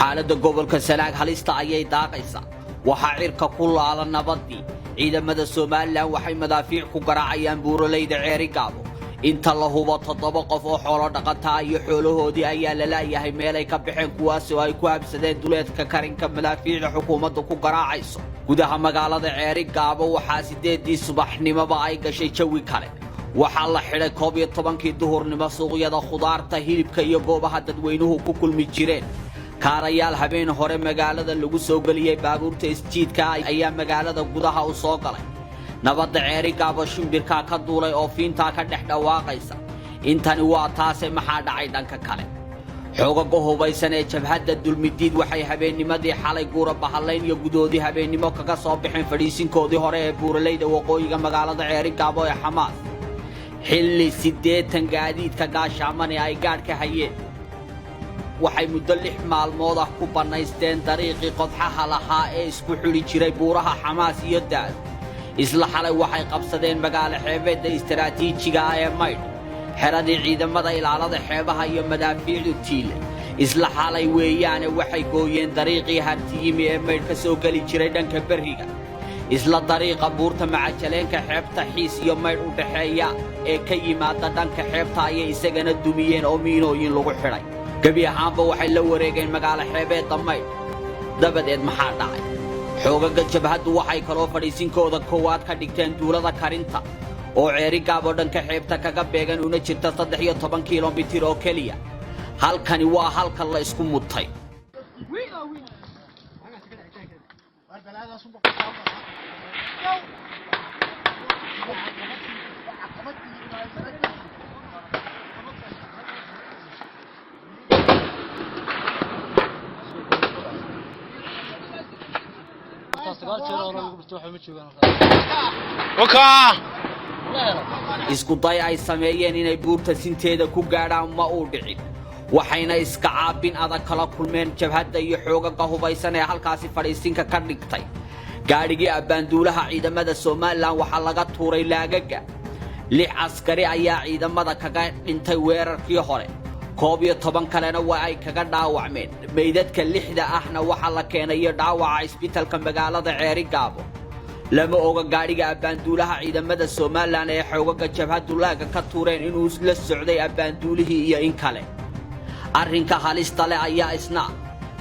Xaaladda gobolka Sanaag halista ayay daaqaysaa. Waxaa cirka ku laala nabaddii. Ciidamada Somalilan waxay madaafiic ku garaacayaan buuralayda Ceerigaabo. Inta la hubo 7 qof oo xoolo dhaqataa iyo xoolahoodii ayaa la la'yahay meelay ka baxeen, kuwaas oo ay ku habsadeen duleedka karinka madaafiicda xukuumaddu ku garaacayso. Gudaha magaalada Ceerigaabo waxaa 8dii subaxnimoba ay gashay jawi kale. Waxaa la xidhay 11kii duhurnimo suuqyada khudaarta, hilibka iyo goobaha dadweynuhu ku kulmi jireen. Kaarayaal habeen hore magaalada lagu soo geliyey baabuurta isjiidka ayaa magaalada gudaha u soo galay. Nabadda Ceerigaabo shimbirkaa ka duulay oo fiintaa ka dhex dhawaaqaysa. Intani waa taase, maxaa dhacay dhanka kale? Xoogaga hubaysan ee jabhadda Dulmidiid waxay habeennimadii xalay guura bahallayn iyo gudoodii habeennimo kaga soo baxeen fadhiisinkoodii hore ee buuralayda waqooyiga magaalada Ceerigaabo ee Xamaas, xilli 80 gaadiidka gaashaamane ay gaadh ka hayeen. Waxay muddo 6 maalmood ah ku bannaysteen dariiqii qodxaha lahaa ee isku xidhi jiray buuraha Xamaas iyo Daado. Isla xalay waxay qabsadeen magaalo xeebeedda istaraatiijiga ah ee Maydh, xeradii ciidamada ilaalada xeebaha iyo madaafiicdu tiilay. Isla xalay weeyaane waxay gooyeen dariiqii Hartiyimi ee Maydh ka soo geli jiray dhanka berriga. Isla dariiqa buurta Macajaleenka xeebta Xiis iyo Maydh u dhaxeeya ee ka yimaada dhanka xeebta ayay isagana dumiyeen oo miinooyin lagu xidhay. Gebi ahaanba waxay la wareegeen magaalo xeebeedda Maydh. Dabadeed maxaa dhacay? Xoogaga jabhaddu waxay kaloo fadhiisinkooda koowaad ka dhigteen duulada Karinta oo Ceerigaabo dhanka xeebta kaga beegan, una jirta 13 kilomitir oo keliya. Halkani waa halka la isku mutay. Isku day ay sameeyeen inay buurta sinteeda ku gaadhaan ma uu dhicin, waxayna iska caabin adag kala kulmeen jabhadda iyo xoogaga hubaysan ee halkaasi fadhiisinka ka dhigtay. Gaadhigii abbaanduulaha ciidamada Somalilan waxaa laga tuuray laagaga. 6 askari ayaa ciidamada kaga dhintay weerarkii hore, 11 kalena waa ay kaga dhaawacmeen. Meydadka 6da ahna waxaa la keenayo dhaawaca isbitalka magaalada Ceerigaabo. Lama oga gaadhiga abbaanduulaha ciidamada Somalilan ee xoogaga jabhaddu laaga ka tuureen inuu la socday abbaanduulihii iyo in kale. Arrinka halista leh ayaa isna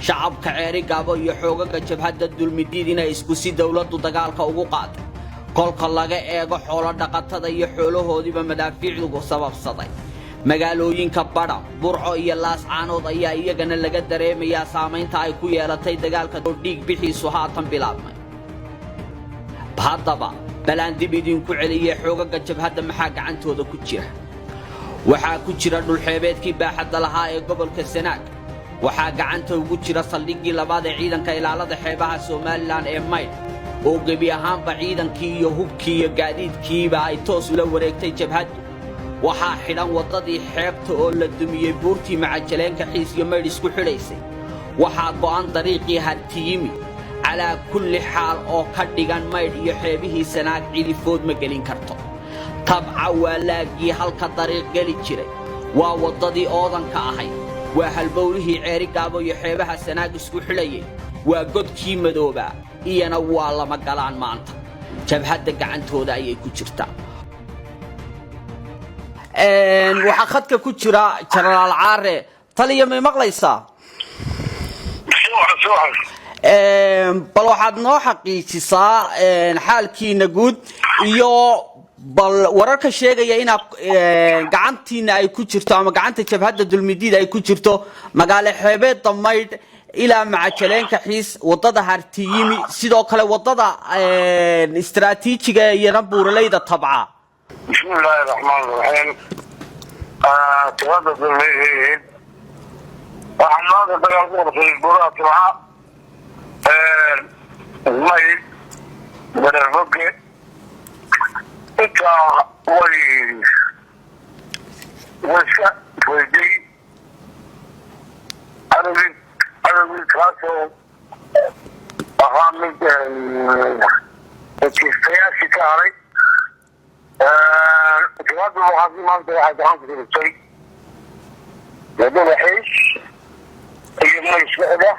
shacabka Ceerigaabo iyo xoogaga jabhadda Dulmidiid inay isku si dowladdu dagaalka ugu qaaday, kolka laga eego xoolo dhaqatada iyo xoolahoodiiba madaafiicdu sababsaday. Magaalooyinka Badhan, Burco iyo Laascaanood ayaa iyagana laga dareemayaa saamaynta ay ku yeelatay dagaalka oo dhiig bixiisu haatan bilaabmay. Haddaba balaan dib idinku celiyey, xoogaga jabhadda maxaa gacantooda ku jira? Waxaa ku jira dhulxeebeedkii baaxadda lahaa ee gobolka Sanaag. Waxaa gacanta ugu jira saldhiggii labaad ee ciidanka ilaalada xeebaha Somalilan ee Maydh, oo gebi ahaanba ciidankii iyo hubkii iyo gaadiidkiiba ay toos ula wareegtay jabhaddu. Waxaa xidhan waddadii xeebta oo la dumiyey, buurtii Macajaleenka Xiis iyo Maydh isku xidhaysay. Waxaa go'an dariiqii Hartiyimi. Calaa kulli xaal oo ka dhigan Maydh iyo xeebihii Sanaag cidifood ma gelin karto. Tabca waa laaggii halka dariiq geli jiray, waa waddadii oodanka ahayd, waa halbowlihii Ceerigaabo iyo xeebaha Sanaag isku xidhayay, waa godkii madoobaa, iyana waa lama galaan. Maanta jabhadda gacantooda ayay ku jirtaa. Waxaa khadka ku jira Jenaraal Caare. Taliya, may maqlaysaa? Bal waxaad noo xaqiijisaa xaalkiina guud iyo bal wararka sheegaya inaad gacantiina ay ku jirto ama gacanta jabhadda Dulmidiid ay ku jirto magaalo xeebeedda Maydh ilaa Macajaleenka Xiis, wadada Hartiyimi, sidoo kale wadada istaraatiijiga iyana buuralayda Tabca. Bismi illaahi raxmaan raxiim. Jabhadda Dulmidiid waxaa maanta dagaal ku qabtay buuraha Tabca, Maydh, Barefoge. Intaa way iska weyday cadowgii, kaasoo ahaa mid wakiistayaashii ka haray. Jabhaddu waxaa maanta waxay gacan ku jirtay wadada Xiis iyo Mayd socda.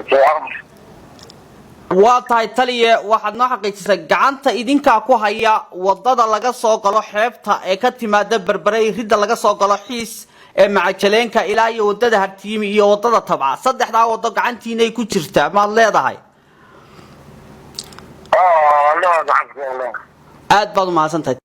Fiican. Waa tahay, taliye. Waxaad noo xaqiijisay gacanta idinkaa ku haya wadada laga soo galo xeebta ee ka timaada Berbere, ridda laga soo galo Xiis ee Macajaleenka, ilaa iyo wadada Hartiimi iyo wadada Tabca. Saddexdaa wado gacantiinay ku jirtaa, maad leedahay? Loo gacanta. Aad baad umahadsantahay.